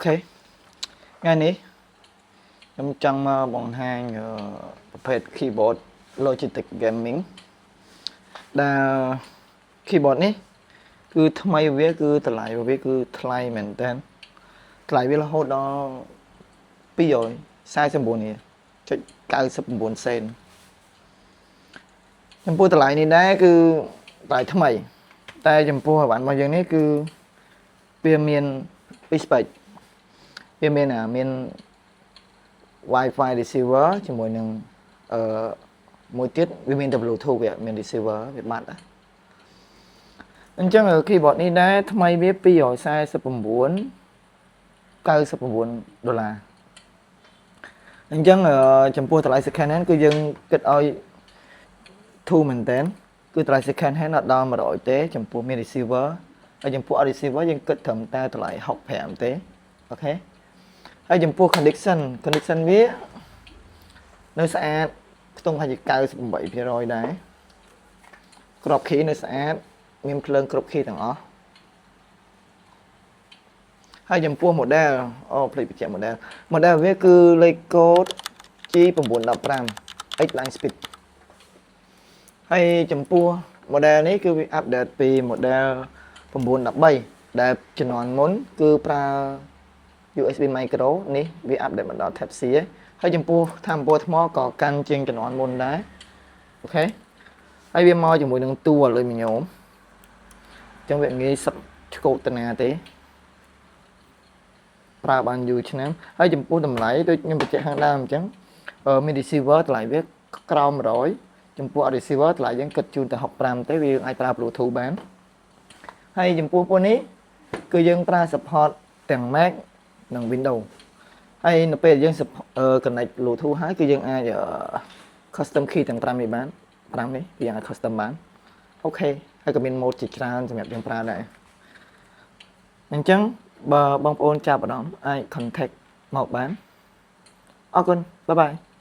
OK ថ្ងៃនេះខ្ញុំចង់មកបង្ហាញប្រភេទ keyboard Logitech Gaming ដែល keyboard នេះគឺថ្មីវាគឺតម្លៃរបស់វាគឺថ្លៃមែនតើថ្លៃវារហូតដល់249រៀលចុច99សេនចំពោះតម្លៃនេះដែរគឺតម្លៃថ្មី តែចំពោះអីវ៉ាន់របស់យើងនេះគឺវាមានពីរ spec វាមានអាមាន Wi-Fi receiver ជាមួយនឹងអឺមួយទៀតវាមានតែ Bluetooth វាមាន receiver វាបាត់ណាអញ្ចឹង keyboard នេះដែរថ្មីវា249 99ដុល្លារអញ្ចឹងចំពោះតម្លៃ second hand គឺយើងគិតឲ្យធូរមែនតើគឺតម្លៃ second hand អត់ដល់100ទេចំពោះមាន receiver ហើយចំពោះអត់ receiver យើងគិតត្រឹមតែតម្លៃ65ទេ OK ហើយចំពោះ condition វានៅស្អាតខ្ទង់ថាជា98%ដែរក្រប key នៅស្អាតមានភ្លើងគ្រប់ key ទាំងអស់ហើយចំពោះ model អូភ្លេចបញ្ជាក់ model model វាគឺលេខកូដ G915 X Line Speed ហើយចំពោះ model នេះគឺវា update ពី model 913ដែលជំនាន់មុនគឺប្រើ USB micro នេះវា update មកដល់ Type C ហើយចំពោះថាមពលថ្មក៏កាន់ជាងជំនាន់មុនដែរ OK ហើយវាមកជាមួយនឹងតួអាលុយមីញ៉ូមអញ្ចឹងវាងាយសឹកឆ្កូតតាណាទេប្រើបានយូរឆ្នាំហើយចំពោះតម្លៃដូចខ្ញុំបញ្ជាក់ខាងដើមអញ្ចឹងមាន receiver តម្លៃវាក្រោម100ចំពោះ receiver តម្លៃយើងគិតជូនតែ65ទេវាអាចប្រើ Bluetooth បានហើយចំពោះពួកនេះគឺយើងប្រើ support ទាំង Mac និង Windows ហើយនៅពេលយើង connect Bluetooth ហើយគឺយើងអាច custom key ទាំង5នេះបាន5នេះគឺយើងអាច custom បាន OK ហើយក៏មាន mode ជាច្រើនសម្រាប់យើងប្រើដែរអញ្ចឹងបើបងប្អូនចាប់អារម្មណ៍អាច contact មកបានអរគុណ bye bye.